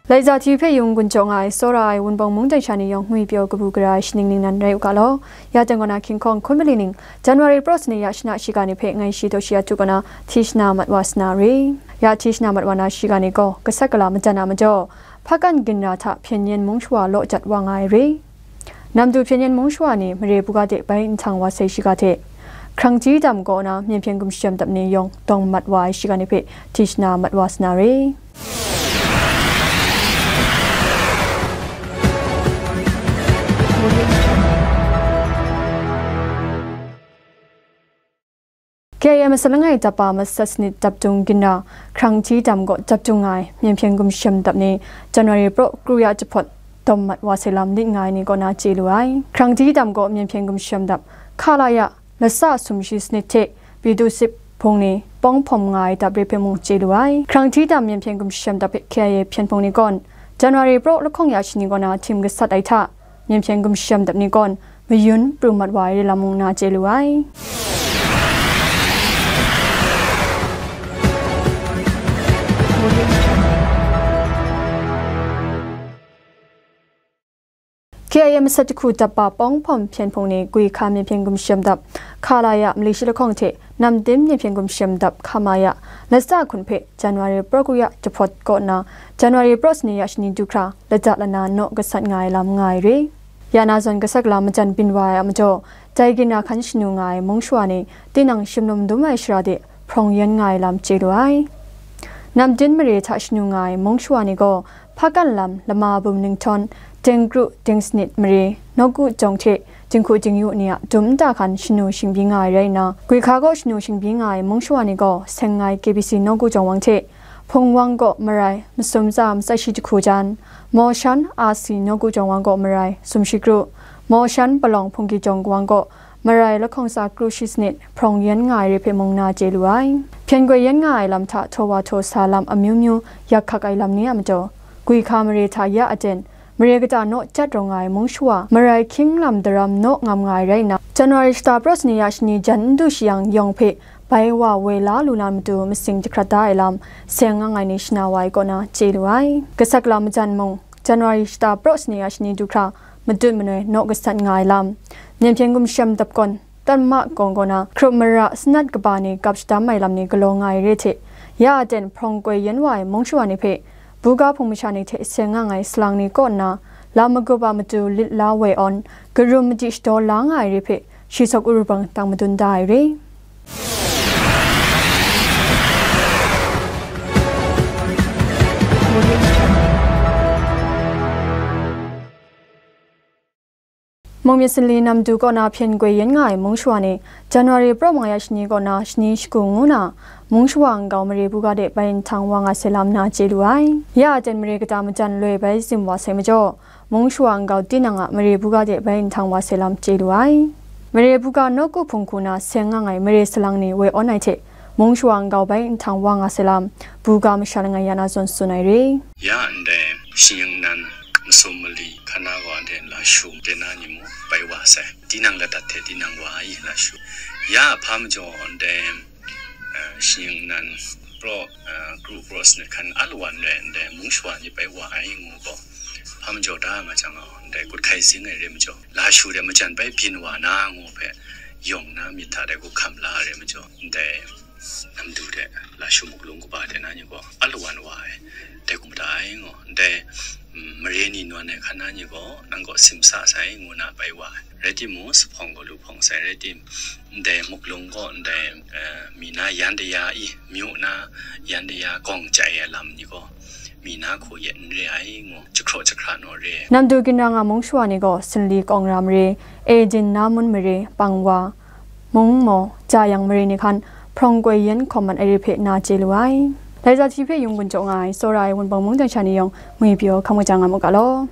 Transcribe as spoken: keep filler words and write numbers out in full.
Laiza T V hpe yung gun jaw nga ai, tsawra ai Wunpawng mungdan sha ni yawng ngwi pyaw kabu gara ai shaning ning nan rai u ga law. Ya teng kaw na King Kong hkun mali ning, January praw sani ya shana shiga ni hpe ngai shi daw shi a tu kaw na, Tishna mat wa sa na re. Ya Tishna mat wa na shiga ni gaw, gasat gala majan a majaw, Hpakan ginra hta Hpyen Yen mung shawa law jat wa nga ai re. Namdu Hpyen Yen mung shawa ni mare buga de bai nhtang wa sai shiga hte, hkrang ti dam kaw na Myen Hpyen Gumshem dap ni yawng dawng mat wa ai shiga ni hpe Tishna mat wa sa na re. K I A masat langai dap pa masat sanit dap dung ginra, hkrang ti dam kaw dap dung nga ai Myen Hpyen Gumshem dap ni January praw kru ya jahpawt dawng mat wa sai lam lit nga ai ni kaw na chye lu ai. Hkrang ti dam kaw Myen Hpyen Gumshem dap, Khalaya lasa sumshi sanit hte Pitu sip hpung ni pawng hpawm nga ai dap re hpe mung chye lu ai. Hkrang ti dam Myen Hpyen Gumshem dap hpe K I A hpyen hpung ni kaw, January praw lahkawng ya shani kaw na htim gasat ai hta, Myen Hpyen Gumshem dap ni kaw, mayun pru mat wa ai re lam mung na chye lu ai. K I A masat jahku dap pa pawng hpawm hpyen hpung ni Gwi Hka Myen Hpyen Gumshem dap, Khalaya mali shi lahkawng hte Namdim Myen Hpyen Gumshem dap, Khamaya lasa hkun hpe January praw kru ya jahpawt kaw nna, January praw sani ya shani du hkra lata lana naw gasat nga ai lam nga ai re. Ya na zawn gasat gala majan byin wa ai a majaw, dai ginra hkan shanu nga ai mung shawa ni tinang shim lum dum ai shara de hprawng yen nga ai lam chye lu ai. Namdin mare hta shanu nga ai mung shawa ni gaw, Hpakan lam, lama bum ninghtawng, Dengkru, Dengsanit mare, Nawku jawng hte Jinghku Jingyu ni a dum nta hkan shanu shingbyi nga ai rai nna, Gwi Hka kaw shanu shingbyi nga ai mung shawa ni gaw, seng ai K B C Nawku jawng wang hte, Hpungwang kaw marai, masum tsa matsat shi jahku jan, Mawshan, A C Nawku jawng wang kaw marai, sumshi kru, Mawshan, Palawng Hpungki jawng wang kaw marai, lahkawng tsa kru shi sanit, hprawng yen nga ai re hpe mung na chye lu ai. Hpyen goi yen nga ai lam hta htaw wa htaw sa lam amyu myu yak hkak ai lam ni a majaw, Gwi Hka mare hta ya aten, mare kata naw jat rawng nga ai mung shawa, marai hkying lam daram naw ngam nga ai rai nna, January shata praw sani ya shani jan n du shi yang yawng hpe bai wa woi la lu na matu masing jahkrat da ai lam, seng nga ai ni shana wa ai kaw na chye lu ai. Gasat gala majan mung, January shata praw sani ya shani du hkra, matut manoi naw gasat nga ai lam, Myen Hpyen Gumshem dap kaw, Tanma kawng kaw na, hkrup mara sanat kaba ni gap shadam ai lam ni galaw nga ai re hte, ya aten hprawng koi yen wa ai mung shawa ni hpe, buga hpung masha ni hte seng nga ai salang ni kaw nna, lam magup a matu lit la woi awn, karum madi shadaw la nga ai re hpe, shi sawk u rubang tang madun da ai re. Mung myit sanli Namdu kaw na hpyen goi yen nga ai mung shawa ni, January praw manga ya shani kaw na shani shagu ngu na, mung shawa nkau mare buga de bai nhtang wa nga sai lam na chye lu ai. Ya aten mare kata majan loi bai zim wa sai majaw, mung shawa nkau tinang a mare buga de bai nhtang wa sai lam chye lu ai. Mare buga nawku hpung hku na seng nga ai mare salang ni woi awn ai hte, mung shawa nkau bai nhtang wa nga sai lam, buga masha langai ya na zawn tsun ai re. Ya ndai, shing nan, masum mali, hkan na gaw ndai lashu, de na ni mung bai wa sai. Tinang ladat hte tinang wa ai lashu. Ya hpa majaw ndai, eh, shing nan, praw, eh, kru praw sanit hkan a lawan rai ndai, mung shawa ni bai wa ai ngu gaw, hpa majaw da nga jang gaw, ndai kut hkai zing ai re majaw, lashu de majan bai byin wa na ngu hpe, yawng na myit hta dai hku hkam la ai re majaw, ndai, Namdu de, lashu muklung kaba de na ni gaw, a lawan wa ai, dai hku mada ai ngu, ndai, mm, mare ni nawn ai hkan na ni gaw, nang gaw simsa sai ngu na bai wa ai. Rai timung, sahpawng gaw lu hpawng sai rai tim, ndai muklung gaw, ndai, eh, mi na yan daya i, myu na yan daya gawng chye ai lam ni gaw, mi na hku yet n re ai ngu, jahkraw jahkra naw re ai. Namdu ginra nga mung shawa ni gaw, Sinli kawng ra mare, Ejin na mun mare, Pangwa, Mungmaw, Jayang mare ni hkan, hprawng koi yen hkawm mat ai re hpe na chye lu ai. Laiza T V hpe yung gun jaw nga ai, tsawra ai Wunpawng mungdan sha ni yawng, ngwi pyaw hkam kaja nga mu ga law.